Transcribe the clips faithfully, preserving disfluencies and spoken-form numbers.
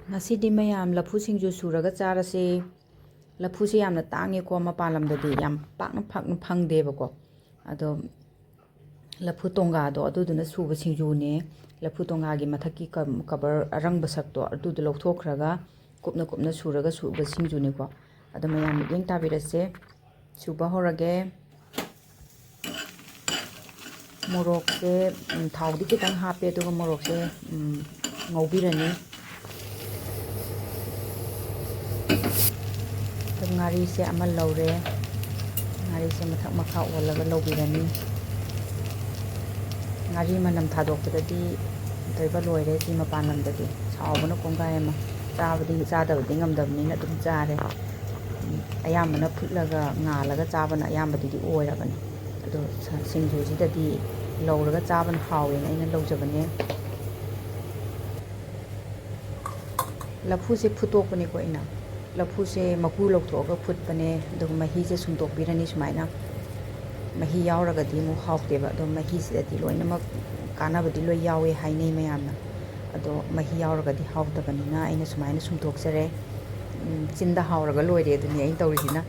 ꯉꯁꯤꯗꯤ ꯃꯌꯥꯝ ꯂꯐꯨ ꯁꯤꯡꯖꯨ ꯁꯨꯔꯒ ꯆꯥꯔꯁꯦ꯫ ꯂꯐꯨꯁꯦ ꯌꯥꯝꯅ ꯇꯥꯡꯉꯦꯀꯣ, ꯃꯄꯥꯟ ꯂꯝꯗꯗꯤ ꯌꯥꯝ ꯄꯥꯛꯅ ꯐꯪ-, ꯐꯪꯗꯦꯕꯀꯣ꯫ ꯑꯗꯣ ꯂꯐꯨ ꯇꯣꯡꯒꯥꯗꯣ ꯑꯗꯨꯗꯨꯅ ꯁꯨꯕ ꯁꯤꯡꯖꯨꯅꯦ꯫ ꯂꯐꯨ ꯇꯣꯡꯒꯥꯒꯤ ꯃꯊꯛꯀꯤ ꯀ-, ꯀꯕꯔ ꯑꯔꯪꯕ ꯁꯛꯇꯣ ꯑꯗꯨꯗꯣ ꯂꯧꯊꯣꯛꯈ꯭ꯔꯒ ꯀꯨꯞꯅ ꯀꯨꯞꯅ ꯁꯨꯔꯒ ꯁꯨꯕ ꯁꯤꯡꯖꯨꯅꯤꯀꯣ꯫ ꯑꯗꯣ ꯃꯌꯥꯝ ꯃꯤꯠꯌꯦꯡ ꯇꯥꯕꯤꯔꯁꯦ꯫ ꯁꯨꯕ ꯍꯧꯔꯒꯦ꯫ ꯃꯣꯔꯣꯛꯁꯦ, ꯎꯝ, ꯊꯥꯎꯗꯤ ꯈꯤꯇꯪ ꯍꯥꯞꯄꯦ, ꯑꯗꯨꯒ ꯃꯣꯔꯣꯛꯁꯦ, ꯎꯝ, ꯉꯧꯕꯤꯔꯅꯤ꯫ ꯑꯗꯨ ꯉꯥꯔꯤꯁꯦ ꯑꯃ ꯂꯧꯔꯦ꯫ ꯉꯥꯔꯤꯁꯦ ꯃꯊꯛ ꯃꯈꯥ ꯑꯣꯜꯂꯒ ꯂꯧꯕꯤꯔꯅꯤ꯫ ꯉꯥꯔꯤ ꯃꯅꯝ ꯊꯥꯗꯣꯛꯄꯗꯗꯤ ꯂꯣꯏꯕ ꯂꯣꯏꯔꯦ꯫ ꯁꯤ ꯃꯄꯥꯟ ꯂꯝꯗꯗꯤ ꯁꯥꯎꯕꯅ ꯀꯣꯡꯒꯥꯏ ꯑꯃ꯫ ꯆꯥꯕꯗꯤ, ꯆꯥꯗꯕꯗꯤ ꯉꯝꯗꯕꯅꯤꯅ ꯑꯗꯨꯝ ꯆꯥꯔꯦ꯫ ꯎꯝ, ꯑꯌꯥꯝꯕꯅ ꯐꯨꯠꯂꯒ ꯉꯥꯜꯂꯒ ꯆꯥꯕꯅ ꯑꯌꯥꯝꯕꯗꯨꯗꯤ ꯑꯣꯏꯔꯕꯅꯤ꯫ ꯑꯗꯣ ꯁ-, ꯁꯤꯡꯖꯨꯁꯤꯗꯗꯤ ꯂꯧꯔꯒ ꯆꯥꯕꯅ ꯍꯥꯎꯋꯦꯅ ꯑꯩꯅ ꯂꯧꯖꯕꯅꯦ꯫ ꯂꯐꯨꯁꯦ ꯐꯨꯠꯇꯣꯛꯄꯅꯦꯀꯣ ꯑꯩꯅ꯫ ꯂꯐꯨꯁꯦ ꯃꯀꯨ ꯂꯧꯊꯣꯛꯑꯒ ꯐꯨꯠꯄꯅꯦ, ꯑꯗꯨꯒ ꯃꯍꯤꯁꯦ ꯁꯨꯝꯗꯣꯛꯄꯤꯔꯅꯤ ꯁꯨꯃꯥꯏꯅ꯫ ꯃꯍꯤ ꯌꯥꯎꯔꯒꯗꯤ ꯑꯃꯨꯛ ꯍꯥꯎꯇꯦꯕ, ꯑꯗꯣ ꯃꯍꯤꯁꯤꯗꯗꯤ ꯂꯣꯏꯅꯃꯛ ꯀꯥꯟꯅꯕꯗꯤ ꯂꯣꯏ ꯌꯥꯎꯋꯦ ꯍꯥꯏꯅꯩ ꯃꯌꯥꯝꯅ꯫ ꯑꯗꯣ ꯃꯍꯤ ꯌꯥꯎꯔꯒꯗꯤ ꯍꯥꯎꯇꯕꯅꯤꯅ ꯑꯩꯅ ꯁꯨꯃꯥꯏꯅ ꯁꯨꯝꯗꯣꯛꯆꯔꯦ꯫ ꯎꯝ, ꯆꯤꯟꯗ ꯍꯥꯎꯔꯒ ꯂꯣꯏꯔꯦ ꯑꯗꯨꯅꯤ ꯑꯩꯅ ꯇꯧꯔꯤꯁꯤꯅ꯫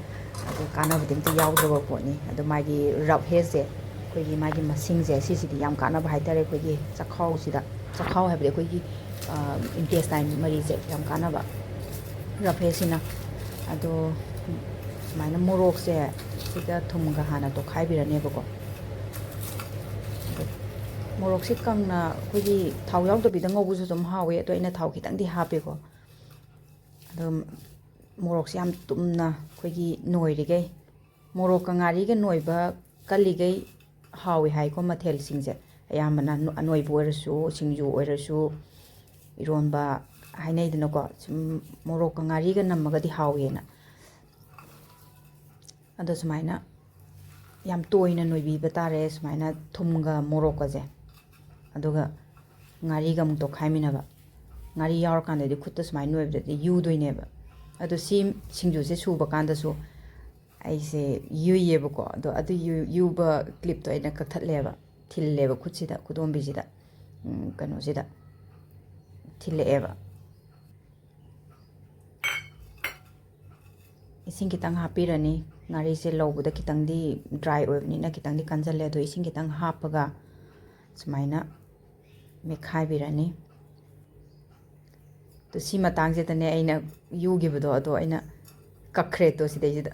ꯑꯗꯣ ꯀꯥꯟꯅꯕꯗꯤ ꯑꯝꯇ ꯌꯥꯎꯗ꯭ꯔꯕ ꯄꯣꯠꯅꯤ꯫ ꯑꯗꯣ ꯃꯥꯒꯤ ꯔꯐ ꯍꯦꯁꯁꯦ, ꯑꯩꯈꯣꯏꯒꯤ ꯃꯥꯒꯤ ꯃꯁꯤꯡꯁꯦ, ꯁꯤꯁꯤꯗꯤ ꯌꯥꯝ ꯀꯥꯟꯅꯕ ꯍꯥꯏꯇꯥꯔꯦ꯫ ꯑꯩꯈꯣꯏꯒꯤ ꯆꯈꯥꯎꯁꯤꯗ, ꯆꯈꯥꯎ ꯍꯥꯏꯕꯗꯤ ꯑꯩꯈꯣꯏꯒꯤ, ꯑ, intestine ꯃꯔꯤꯁꯦ ꯌꯥꯝ ꯀꯥꯟꯅꯕ ꯔꯐ ꯍꯦꯁꯁꯤꯅ꯫ ꯑꯗꯣ ꯁꯨꯃꯥꯏꯅ ꯃꯣꯔꯣꯛꯁꯦ ꯁꯤꯗ ꯊꯨꯝꯒ ꯍꯥꯟꯅ ꯇꯣꯠꯈꯥꯏꯕꯤꯔꯅꯦꯕꯀꯣ꯫ ꯑꯗꯣ ꯃꯣꯔꯣꯛꯁꯦ ꯀꯪꯅ ꯑꯩꯈꯣꯏꯒꯤ ꯊꯥꯎ ꯌꯥꯎꯗꯕꯤꯗ ꯉꯧꯕꯁꯨ ꯑꯗꯨꯝ ꯍꯥꯎꯋꯦ, ꯑꯗꯣ ꯑꯩꯅ ꯊꯥꯎ ꯈꯤꯇꯪꯗꯤ ꯍꯥꯞꯄꯦꯀꯣ꯫ ꯑꯗꯣ ꯃꯣꯔꯣꯛꯁꯦ ꯌꯥꯝ ꯇꯨꯝꯅ ꯑꯩꯈꯣꯏꯒꯤ ꯅꯣꯏꯔꯤꯈꯩ, ꯃꯣꯔꯣꯛꯀ ꯉꯥꯔꯤꯒ ꯅꯣꯏꯕ ꯀꯜꯂꯤꯈꯩ ꯍꯥꯎꯋꯤ ꯍꯥꯏꯀꯣ ꯃꯊꯦꯜꯁꯤꯡꯁꯦ꯫ ꯑꯌꯥꯝꯕꯅ ꯑꯅꯣꯏꯕ ꯑꯣꯏꯔꯁꯨ, ꯁꯤꯡꯖꯨ ꯑꯣꯏꯔꯁꯨ, ꯏꯔꯣꯟꯕ ꯍꯥꯏꯅꯩꯗꯅꯀꯣ꯫ ꯁꯨꯝ ꯃꯣꯔꯣꯛꯀ ꯉꯥꯔꯤꯒ ꯅꯝꯃꯒꯗꯤ ꯍꯥꯎꯋꯦꯅ꯫ ꯑꯗꯣ ꯁꯨꯃꯥꯏꯅ ꯌꯥꯝ ꯇꯣꯏꯅ ꯅꯣꯏꯕꯤꯕ ꯇꯥꯔꯦ, ꯁꯨꯃꯥꯏꯅ ꯊꯨꯝꯒ ꯃꯣꯔꯣꯛꯀꯁꯦ꯫ ꯑꯗꯨꯒ ꯉꯥꯔꯤꯒ ꯑꯃꯨꯛ ꯇꯣꯠꯈꯥꯏꯃꯤꯟꯅꯕ꯫ ꯉꯥꯔꯤ ꯌꯥꯎꯔꯀꯥꯟꯗꯗꯤ ꯈꯨꯠꯇ ꯁꯨꯃꯥꯏꯅ ꯅꯣꯏꯕꯗꯗꯤ ꯌꯨꯗꯣꯏꯅꯦꯕ꯫ ꯑꯗꯣ ꯁꯤ ꯁꯤꯡꯖꯨꯁꯦ ꯁꯨꯕ ꯀꯥꯟꯗꯁꯨ ꯑꯩꯁꯦ ꯌꯨꯏꯌꯦꯕꯀꯣ꯫ ꯑꯗꯣ ꯑꯗꯨ ꯌꯨ-, ꯌꯨꯕ ꯀ꯭ꯂꯤꯞꯇꯣ ꯑꯩꯅ ꯀꯛꯊꯠꯂꯦꯕ, ꯊꯤꯜꯂꯦꯕ ꯈꯨꯠꯁꯤꯗ, ꯈꯨꯗꯣꯝꯕꯤꯁꯤꯗ, ꯎꯝ, ꯀꯩꯅꯣꯁꯤꯗ ꯊꯤꯜꯂꯛꯑꯦꯕ꯫ ꯏꯁꯤꯡ ꯈꯤꯇꯪ ꯍꯥꯞꯄꯤꯔꯅꯤ꯫ ꯉꯥꯔꯤꯁꯦ ꯂꯧꯕꯗ ꯈꯤꯇꯪꯗꯤ dry ꯑꯣꯏꯕꯅꯤꯅ ꯈꯤꯇꯪꯗꯤ ꯀꯟꯖꯜꯂꯦ꯫ ꯑꯗꯣ ꯏꯁꯤꯡ ꯈꯤꯇꯪ ꯍꯥꯞꯄꯒ ꯁꯨꯃꯥꯏꯅ ꯃꯦꯠꯈꯥꯏꯕꯤꯔꯅꯤ꯫ ꯑꯗꯣ ꯁꯤ ꯃꯇꯥꯡꯁꯤꯗꯅꯦ ꯑꯩꯅ ꯌꯨꯈꯤꯕꯗꯣ, ꯑꯗꯣ ꯑꯩꯅ ꯀꯛꯈ꯭ꯔꯦ꯫ ꯑꯗꯣ ꯁꯤꯗꯩꯁꯤꯗ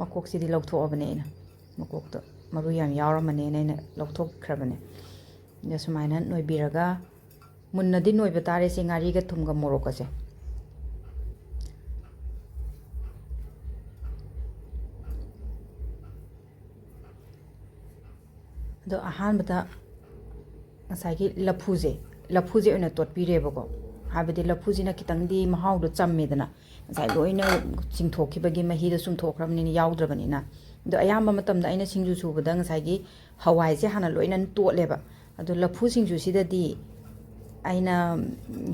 ꯃꯀꯣꯛꯁꯤꯗꯤ ꯂꯧꯊꯣꯛꯑꯕꯅꯦ ꯑꯩꯅ, ꯃꯀꯣꯛꯇꯣ ꯃꯔꯨ ꯌꯥꯝ ꯌꯥꯎꯔꯝꯃꯅꯦꯅ ꯑꯩꯅ ꯂꯧꯊꯣꯛꯈ꯭ꯔꯕꯅꯦ꯫ ꯑꯗꯣ ꯁꯨꯃꯥꯏꯅ ꯅꯣꯏꯕꯤꯔꯒ, ꯃꯨꯟꯅꯗꯤ ꯅꯣꯏꯕ ꯇꯥꯔꯦ ꯁꯤ ꯉꯥꯔꯤꯒ ꯊꯨꯝꯒ ꯃꯣꯔꯣꯛꯀꯁꯦ꯫ ꯑꯗꯣ ꯑꯍꯥꯟꯕꯗ ꯉꯁꯥꯏꯒꯤ ꯂꯐꯨꯁꯦ, ꯂꯐꯨꯁꯦ ꯑꯣꯏꯅ ꯇꯣꯠꯄꯤꯔꯦꯕꯀꯣ꯫ ꯍꯥꯏꯕꯗꯤ ꯂꯐꯨꯁꯤꯅ ꯈꯤꯇꯪꯗꯤ ꯃꯍꯥꯎꯗꯣ ꯆꯝꯃꯦꯗꯅ, ꯉꯁꯥꯏ ꯂꯣꯏꯅ ꯆꯤꯡꯊꯣꯛꯈꯤꯕꯒꯤ ꯃꯍꯤꯗꯣ ꯆꯨꯝꯊꯣꯛꯈ꯭ꯔꯕꯅꯤꯅ, ꯌꯥꯎꯗ꯭ꯔꯕꯅꯤꯅ꯫ ꯑꯗꯣ ꯑꯌꯥꯝꯕ ꯃꯇꯝꯗ ꯑꯩꯅ ꯁꯤꯡꯖꯨ ꯁꯨꯕꯗ ꯉꯁꯥꯏꯒꯤ ꯍꯋꯥꯏꯁꯦ ꯍꯥꯟꯅ ꯂꯣꯏꯅ ꯇꯣꯠꯂꯦꯕ꯫ ꯑꯗꯣ ꯂꯐꯨ ꯁꯤꯡꯖꯨꯁꯤꯗꯗꯤ ꯑꯩꯅ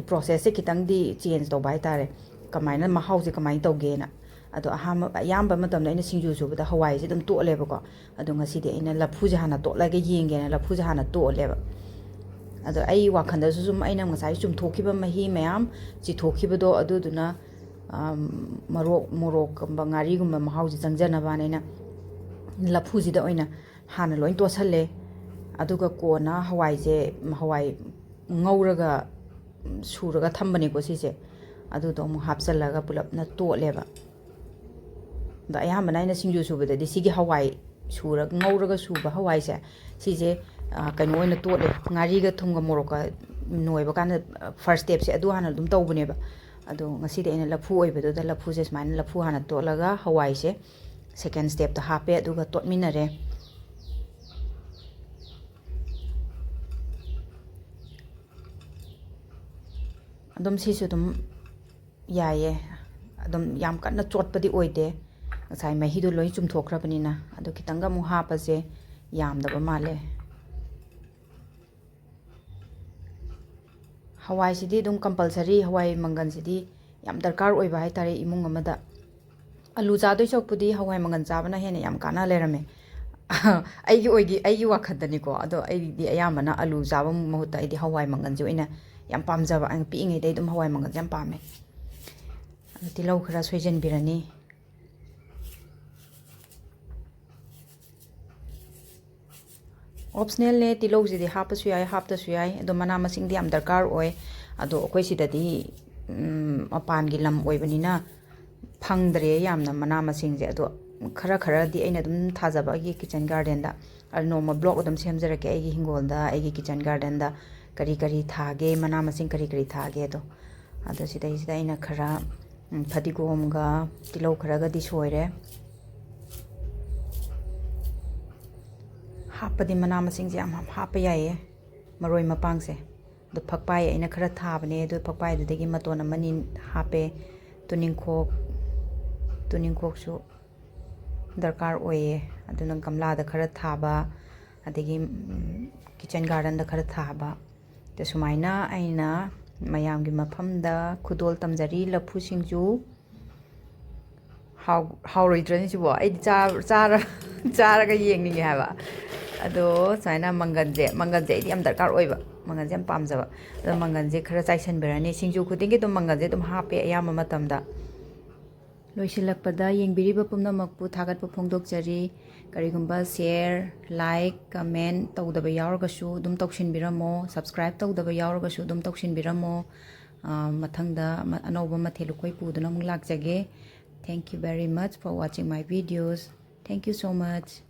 processꯁꯦ ꯈꯤꯇꯪꯗꯤ change ꯇꯧꯕ ꯍꯥꯏꯇꯥꯔꯦ꯫ ꯀꯃꯥꯏꯅ, ꯃꯍꯥꯎꯁꯦ ꯀꯃꯥꯏꯅ ꯇꯧꯒꯦꯅ꯫ ꯑꯗꯣ ꯑꯍꯥꯟꯕ, ꯑꯌꯥꯝꯕ ꯃꯇꯝꯗ ꯑꯩꯅ ꯁꯤꯡꯖꯨ ꯁꯨꯕꯗ ꯍꯋꯥꯏꯁꯦ ꯑꯗꯨꯝ ꯇꯣꯠꯂꯦꯕꯀꯣ꯫ ꯑꯗꯣ ꯉꯁꯤꯗꯤ ꯑꯩꯅ ꯂꯐꯨꯁꯦ ꯍꯥꯟꯅ ꯇꯣꯠꯂꯒ ꯌꯦꯡꯒꯦꯅ ꯂꯐꯨꯁꯦ ꯍꯥꯟꯅ ꯇꯣꯠꯂꯦꯕ꯫ ꯑꯗꯣ ꯑꯩ ꯋꯥꯈꯜꯗꯁꯨ ꯁꯨꯝ ꯑꯩꯅ ꯉꯁꯥꯏ ꯆꯨꯝꯊꯣꯛꯈꯤꯕ ꯃꯍꯤ ꯃꯌꯥꯝ ꯆꯤꯊꯣꯛꯈꯤꯕꯗꯣ, ꯑꯗꯨꯗꯨꯅ, ꯑꯝ, ꯃꯣꯔꯣꯛ, ꯃꯣꯔꯣꯛꯀꯨꯝꯕ ꯉꯥꯔꯤꯒꯨꯝꯕ ꯃꯍꯥꯎꯁꯦ ꯆꯪꯖꯅꯕꯅ ꯑꯩꯅ ꯂꯐꯨꯁꯤꯗ ꯑꯣꯏꯅ ꯍꯥꯟꯅ ꯂꯣꯏ ꯇꯣꯠꯁꯜꯂꯦ꯫ ꯑꯗꯨꯒ ꯀꯣꯟꯅ ꯍꯋꯥꯏꯁꯦ, ꯍꯋꯥꯏ ꯉꯧꯔꯒ, ꯁꯨꯔꯒ ꯊꯝꯕꯅꯤꯀꯣ ꯁꯤꯁꯦ꯫ ꯑꯗꯨꯗꯣ ꯑꯃꯨꯛ ꯍꯥꯞꯆꯜꯂꯒ ꯄꯨꯂꯞꯅ ꯇꯣꯠꯂꯦꯕ꯫ ꯑꯗꯣ ꯑꯌꯥꯝꯕꯅ ꯑꯩꯅ ꯁꯤꯡꯖꯨ ꯁꯨꯕꯗꯗꯤ ꯁꯤꯒꯤ ꯍꯋꯥꯏ ꯁꯨꯔ-, ꯉꯧꯔꯒ ꯁꯨꯕ ꯍꯋꯥꯏꯁꯦ, ꯁꯤꯁꯦ, ꯑ, ꯀꯩꯅꯣ ꯑꯣꯏꯅ ꯇꯣꯠꯂꯦ, ꯉꯥꯔꯤꯒ ꯊꯨꯝꯒ ꯃꯣꯔꯣꯛꯀ ꯅꯣꯏꯕ ꯀꯥꯟꯗ, ꯑ, first stepꯁꯦ ꯑꯗꯨ ꯍꯥꯟꯅ ꯑꯗꯨꯝ ꯇꯧꯕꯅꯦꯕ꯫ ꯑꯗꯣ ꯉꯁꯤꯗꯤ ꯑꯩꯅ ꯂꯐꯨ ꯑꯣꯏꯕꯗꯨꯗ ꯂꯐꯨꯁꯦ ꯁꯨꯃꯥꯏꯅ ꯂꯐꯨ ꯍꯥꯟꯅ ꯇꯣꯠꯂꯒ ꯍꯋꯥꯏꯁꯦ second stepꯇ ꯍꯥꯞꯄꯦ, ꯑꯗꯨꯒ ꯇꯣꯠꯃꯤꯟꯅꯔꯦ꯫ ꯑꯗꯨꯝ ꯁꯤꯁꯨ ꯑꯗꯨꯝ ꯌꯥꯏꯌꯦ꯫ ꯑꯗꯨꯝ ꯌꯥꯝ ꯀꯟꯅ ꯆꯣꯠꯄꯗꯤ ꯑꯣꯏꯗꯦ, ꯉꯁꯥꯏ ꯃꯍꯤꯗꯣ ꯂꯣꯏ ꯆꯨꯝꯊꯣꯛꯈ꯭ꯔꯕꯅꯤꯅ꯫ ꯑꯗꯣ ꯈꯤꯇꯪꯒ ꯑꯃꯨꯛ ꯍꯥꯞꯄꯁꯦ, ꯌꯥꯝꯗꯕ ꯃꯥꯜꯂꯦ꯫ ꯍꯋꯥꯏꯁꯤꯗꯤ ꯑꯗꯨꯝ compulsory, ꯍꯋꯥꯏ ꯃꯪꯒꯜꯁꯤꯗꯤ ꯌꯥꯝ ꯗꯔꯀꯥꯔ ꯑꯣꯏꯕ ꯍꯥꯏꯇꯥꯔꯦ ꯏꯃꯨꯡ ꯑꯃꯗ꯫ ꯑꯂꯨ ꯆꯥꯗꯣꯏ ꯁꯔꯨꯛꯄꯨꯗꯤ ꯍꯋꯥꯏ ꯃꯪꯒꯜ ꯆꯥꯕꯅ ꯍꯦꯟꯅ ꯌꯥꯝ ꯀꯥꯟꯅ ꯂꯩꯔꯝꯃꯦ꯫ ꯑꯩꯒꯤ ꯑꯣꯏꯒꯤ-, ꯑꯩꯒꯤ ꯋꯥꯈꯜꯗꯅꯤꯀꯣ꯫ ꯑꯗꯣ ꯑꯩꯗꯤ ꯑꯌꯥꯝꯕꯅ ꯑꯂꯨ ꯆꯥꯕ ꯃꯍꯨꯠꯇ ꯑꯩꯗꯤ ꯍꯋꯥꯏ ꯃꯪꯒꯜꯁꯦ ꯑꯣꯏꯅ ꯌꯥꯝ ꯄꯥꯝꯖꯕ, ꯑꯩꯅ ꯄꯤꯛꯏꯉꯩꯗꯩ ꯑꯗꯨꯝ ꯍꯋꯥꯏ ꯃꯪꯒꯜꯁꯦ ꯌꯥꯝ ꯄꯥꯝꯃꯦ꯫ ꯑꯗꯨ ꯇꯤꯜꯍꯧ ꯈꯔ ꯁꯣꯏꯖꯟꯕꯤꯔꯅꯤ꯫ Optionalꯅꯦ, ꯇꯤꯜꯍꯧꯁꯤꯗꯤ ꯍꯥꯞꯄꯁꯨ ꯌꯥꯏ, ꯍꯥꯞꯇꯁꯨ ꯌꯥꯏ, ꯑꯗꯣ ꯃꯅꯥ ꯃꯁꯤꯡꯗꯤ ꯌꯥꯝ ꯗꯔꯀꯥꯔ ꯑꯣꯏ꯫ ꯑꯗꯣ ꯑꯩꯈꯣꯏ ꯁꯤꯗꯗꯤ, ꯎꯝ, ꯃꯄꯥꯟꯒꯤ ꯂꯝ ꯑꯣꯏꯕꯅꯤꯅ ꯐꯪꯗ꯭ꯔꯦ ꯌꯥꯝꯅ ꯃꯅꯥ ꯃꯁꯤꯡꯁꯦ꯫ ꯑꯗꯣ ꯈꯔ ꯈꯔꯗꯤ ꯑꯩꯅ ꯑꯗꯨꯝ ꯊꯥꯖꯕ ꯑꯩꯒꯤ kitchen gardenꯗ꯫ ꯑꯗꯣ ꯅꯣꯡꯃ vlog ꯑꯗꯨꯝ ꯁꯦꯝꯖꯔꯛꯀꯦ ꯑꯩꯒꯤ ꯍꯤꯡꯒꯣꯜꯗ, ꯑꯩꯒꯤ kitchen gardenꯗ ꯀꯔꯤ ꯀꯔꯤ ꯊꯥꯒꯦ, ꯃꯅꯥ ꯃꯁꯤꯡ ꯀꯔꯤ ꯀꯔꯤ ꯊꯥꯒꯦ ꯑꯗꯣ꯫ ꯑꯗꯣ ꯁꯤꯗꯩꯁꯤꯗ ꯑꯩꯅ ꯈꯔ, ꯎꯝ, ꯐꯗꯤꯒꯣꯝꯒ ꯇꯤꯜꯍꯧ ꯈꯔꯒꯗꯤ ꯁꯣꯏꯔꯦ꯫ ꯍꯥꯞꯄꯗꯤ ꯃꯅꯥ ꯃꯁꯤꯡꯁꯦ ꯌꯥꯝ ꯍꯥꯞꯄ ꯌꯥꯏꯌꯦ, ꯃꯔꯣꯏ ꯃꯄꯥꯡꯁꯦ꯫ ꯑꯗꯣ ꯐꯛꯄꯥꯏ ꯑꯩꯅ ꯈꯔ ꯊꯥꯕꯅꯦ, ꯑꯗꯣ ꯐꯛꯄꯥꯏꯗꯨꯗꯒꯤ ꯃꯇꯣꯟ ꯑꯃꯅꯤ ꯍꯥꯞꯄꯦ꯫ ꯇꯨꯅꯤꯡꯈꯣꯛ, ꯇꯨꯅꯤꯡꯈꯣꯛꯁꯨ ꯗꯔꯀꯥꯔ ꯑꯣꯏꯌꯦ, ꯑꯗꯨꯅ ꯒꯝꯂꯥꯗ ꯈꯔ ꯊꯥꯕ, ꯑꯗꯒꯤ, ꯎꯝ, kitchen gardenꯗ ꯈꯔ ꯊꯥꯕ꯫ ꯑꯗ ꯁꯨꯃꯥꯏꯅ ꯑꯩꯅ ꯃꯌꯥꯝꯒꯤ ꯃꯐꯝꯗ ꯈꯨꯗꯣꯜ ꯇꯝꯖꯔꯤ ꯂꯐꯨ ꯁꯤꯡꯖꯨ꯫ ꯍꯥꯎ-, ꯍꯥꯎꯔꯣꯏꯗ꯭ꯔꯅꯤ ꯁꯤꯕꯣ? ꯑꯩꯗꯤ ꯆꯥ-, ꯆꯥꯔ-, ꯆꯥꯔꯒ ꯌꯦꯡꯅꯤꯡꯉꯦ ꯍꯥꯏꯕ꯫ ꯑꯗꯣ ꯁꯨꯃꯥꯏꯅ ꯃꯪꯒꯟꯁꯦ, ꯃꯪꯒꯟꯁꯦ ꯑꯩꯗꯤ ꯌꯥꯝ ꯗꯔꯀꯥꯔ ꯑꯣꯏꯕ, ꯃꯪꯒꯟꯁꯦ ꯌꯥꯝ ꯄꯥꯝꯖꯕ꯫ ꯑꯗꯣ ꯃꯪꯒꯟꯁꯦ ꯈꯔ ꯆꯥꯏꯁꯤꯟꯕꯤꯔꯅꯤ꯫ ꯁꯤꯡꯖꯨ ꯈꯨꯗꯤꯡꯒꯤ ꯑꯗꯨꯝ ꯃꯪꯒꯟꯁꯦ ꯑꯗꯨꯝ ꯍꯥꯞꯄꯦ ꯑꯌꯥꯝꯕ ꯃꯇꯝꯗ꯫ ꯂꯣꯏꯁꯤꯜꯂꯛꯄꯗ ꯌꯦꯡꯕꯤꯔꯤꯕ ꯄꯨꯝꯅꯃꯛꯄꯨ ꯊꯥꯒꯠꯄ ꯐꯣꯡꯗꯣꯛꯆꯔꯤ꯫ ꯀꯔꯤꯒꯨꯝꯕ share, like, comment ꯇꯧꯗꯕ ꯌꯥꯎꯔꯒꯁꯨ ꯑꯗꯨꯝ ꯇꯧꯁꯤꯟꯕꯤꯔꯝꯃꯣ, subscribe ꯇꯧꯗꯕ ꯌꯥꯎꯔꯒꯁꯨ ꯑꯗꯨꯝ ꯇꯧꯁꯤꯟꯕꯤꯔꯝꯃꯣ꯫ ꯑ, ꯃꯊꯪꯗ ꯑꯃ-, ꯑꯅꯧꯕ ꯃꯊꯦꯜ ꯂꯨꯀꯣꯏ ꯄꯨꯗꯨꯅ ꯑꯃꯨꯛ ꯂꯥꯛꯆꯒꯦ꯫ Thank you very much for watching my videos. Thank you so much.